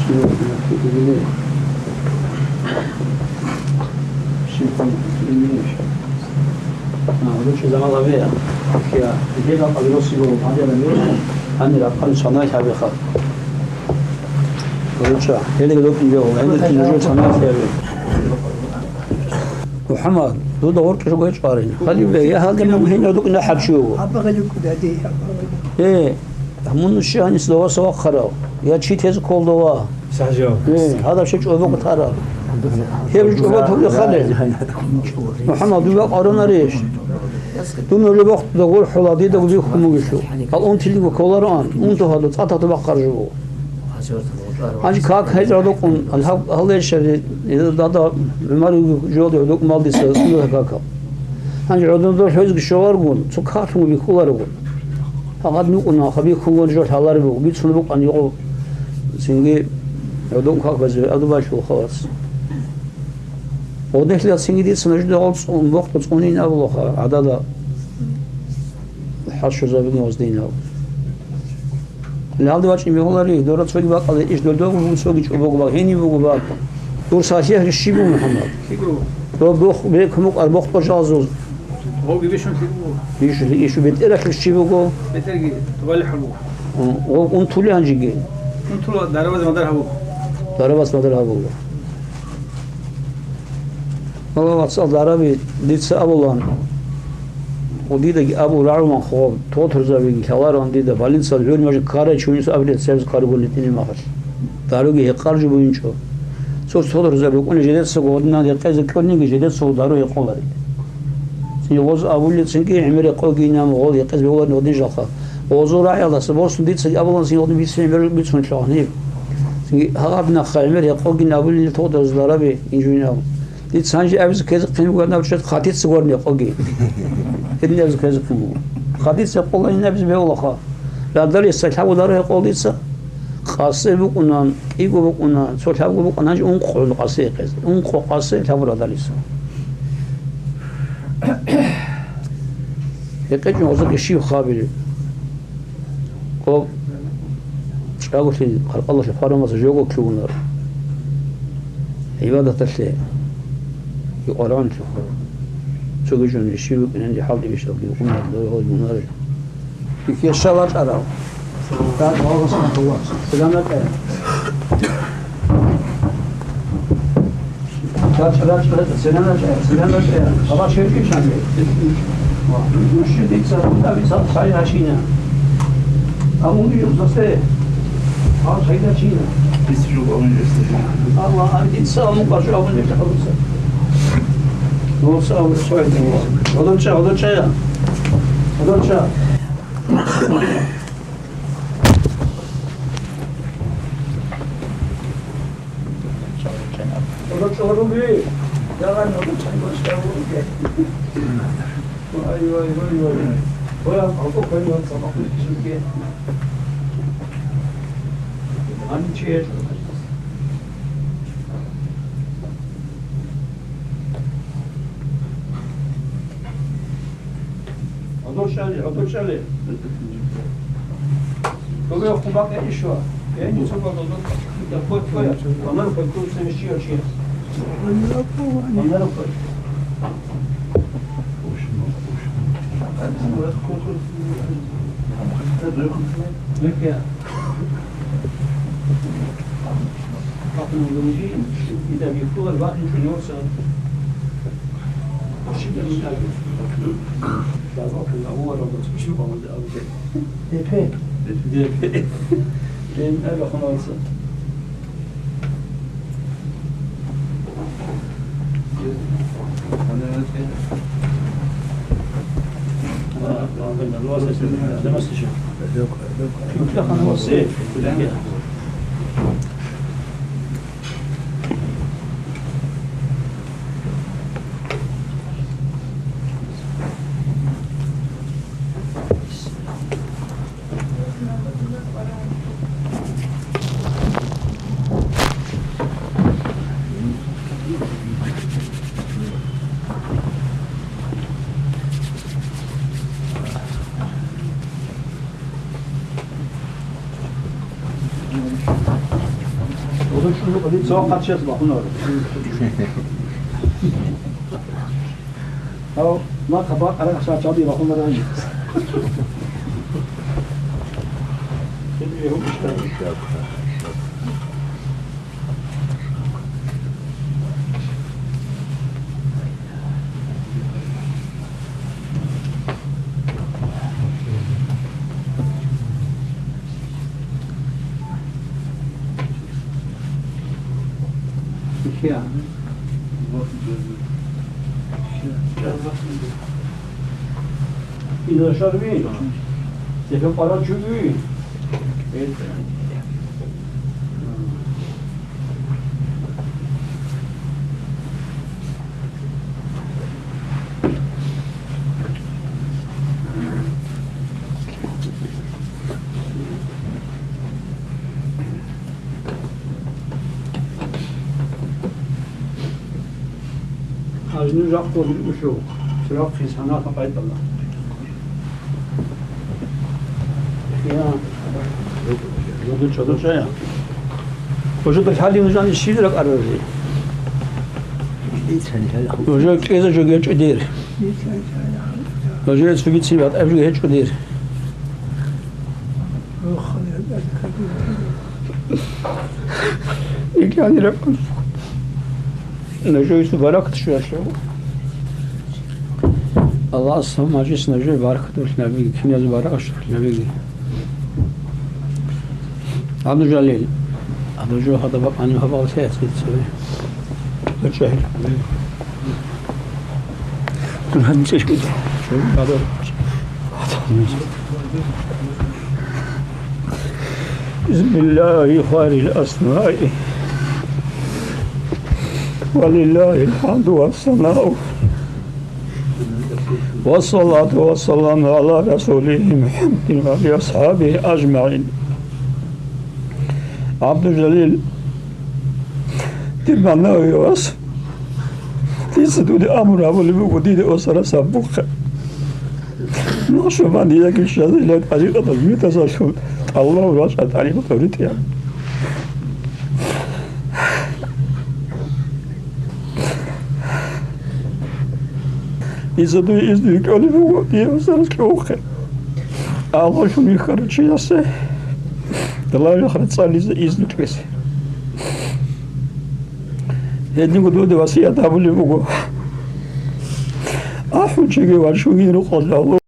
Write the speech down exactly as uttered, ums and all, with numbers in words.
Щиб гьуниб? А, лучи заман гьабе. Я, гьел акъабироси гьабе, гьанир акъабил цоналъ гьабеха. Луча, гьеле лукӀин бегьула, гьенир нужер цоналъ гьабе. МухӀаммад, дуда гъоркье жо гьечӀо арин. Халибе, я гьалде мун гьенир дукӀина хӀабчи вуго. Абба гъалиб кӀуда дей, абба гъалиб. Э, мун щи гьанис доваса вахъарав? Я чи тез ккол дова? Сахжав. Э, гьадаб ще чӀобокъ тараб. Гьеб чӀобокъ тули хале. МухӀаммад, дуга къарунарищ? Дун нужер бохъуда гурхӀула, дида губи хъумугелъул. Гьал унтилиго кколароан, унту гьадо цӀатахъда бахъар жо буго. Гьанже как гьечӀо гӀодокъун, гьал-, гьал-, гьале щари, дада ГӀумар жолде гӀодокъун малдиса сунда какал. Гьанже гӀодондор хӀезги щоларгун, цо калъун бихьуларгун. Гьагъад нукъуна, хабихьунгун жо лъалареб буго, бицун букӀан югъу цинги гӀодокъун какбазе, адубалъул халац. Гъодехлъи цинги дица нужда гъол цӀун, бохъу цӀунин абулаха, гӀадада хӀашузабигун гъоздинав. Лалде вачӀин бегьулари, дора цоги бакӀалде иш додого буго, цоги чӀобого бакӀ, гьениб буго бакӀ. Дур сахлъи гьарищ щиб буго, МухӀаммад? Доб бох-, бекумукъ ар бохтӀо жалзуз. Гъоги бищун лъи буго. Иш, иш бетӀералъул щиб буго? БетӀерги тубали хӀал буго. Гъо-, унтули гьанжеги? Унтула дарабаз мадар гьабуго. Дарабаз мадар гьабуго. Аллагь вацал дараби дица абулан, дидаги абул рагӀулан хоб, тотурзабиги лъаларан дида, больницал гӀурмажи ккарай чуниса абилет цебз каргули тӀине махалъ. Даруги гьекъар жо бугинчӀо. Цо тотурзаби букӀуни жидецаго гъодинан рекъезе кьуниги жидецаго дару гьекъоларин. Цин гъоз абули цинги гӀемер рекъогинан гъол гьекъез бегьуларин гъодин жалха. Гъозул рагӀиялдаса борсун дица абулан цин гъодин бицин гӀемер бицун лъугьаниб. Цинги гьагъаб нахъа гӀемер гьекъогин абулин тотурзаби инжуинав. Дица гьанже абизе ккезе хъин бугоан абчӀед хадица гурони къоги. Гьедин абизе ккезе хъин буго. Хадица къолайин абизе бегьулаха. Радалиса лъабго дару гьекъол дица. Къасе букӀунан, кӀиго букӀунан, цо лъабго букӀун, гьанже ункъо къасе гьекъезе. Ункъо къасе лъабго радалиса. ГьекъечӀун гъоза кӀищив хабилеб. Гъоб чӀаголъи къаркъалалъе хварамаса жого ккугунар. ГӀибадаталъе юкъараунлъухъа. Цоги жо нижер рукӀинанги хӀалтӀи бищалги юкъунар, дой гьал юнар. Кешал рачӀарав. Салам рачӀа. РачӀа, рачӀа, рачӀа, селам рачӀа, селам рачӀа. Ала шерки шанги. Мужчи дица, дица сай рачина. А муни юзасе. А сай рачина. Алла, а дица аму бажу аму не тахалуса. Лоса аму сой. Одоча, одоча я. Одоча. ГӀодор чӀали, гӀодор чӀали. Кого хъубакъ ишва? Я не цо бабал. Я кот кой. Амар кой кой сен шио чи. Амар кой. Лекя. Бахъун гьунжи, ида бихьулар бахъун чӀуневса. Щиб мун аги? Шазал куна уварал дацӀуши бавулда абуге. Депе. Депе. Ден ага хунавса. Цо къачияс бахунаро. Гьав, ма хабар къарагъ шачалди бахунаро. Иношарви, цепе къварав чуги. Гьанже жакъа рукӀушав, церахъ хъизанат гьабайтӀала. Я. Жодор чӀодор чӀая. Жодор лъали нужани щиб ракӀарарали? Нужер кӀезе жо гьечӀо дир. Нужер цогицин батӀаб жо гьечӀо дир. Икьани ракӀун. Нужеца баракат щвелъул. Аллагьас гьаб мажлис нужее баракат бугилан, киназда баракат щвелъул. Абдул-Жалил. Абдул-Жалил, гьадаб бакӀани гьабал хӀехъе цеве. ГьечӀо. Дун гьадин цӀешкӀида. Шо, гьадаб. بسم الله خير الأسماء، ولله الحمد والثناء، والصلاة والسلام على رسوله محمد وعلى أصحابه أجمعين. عبد الجليل, дир Манавиялъ, дица дуда амру гьабулеб буго дида осарас гьабухъе. Нахъшубандиягил Шазилиял тӀарикъаталъ муридазулъул тӀалаб рачӀа тӀарикъаталъ ритӀияб. Дица дуе изну кьолеб буго, дие осарас кьовухъе. Аллагьасул вихьарав чиясе, далайрахъ рацӀцӀализе изну кьезе. Гьединго дуда васият гьабулеб буго. АхӀулчӀеги ва чугин рукъалда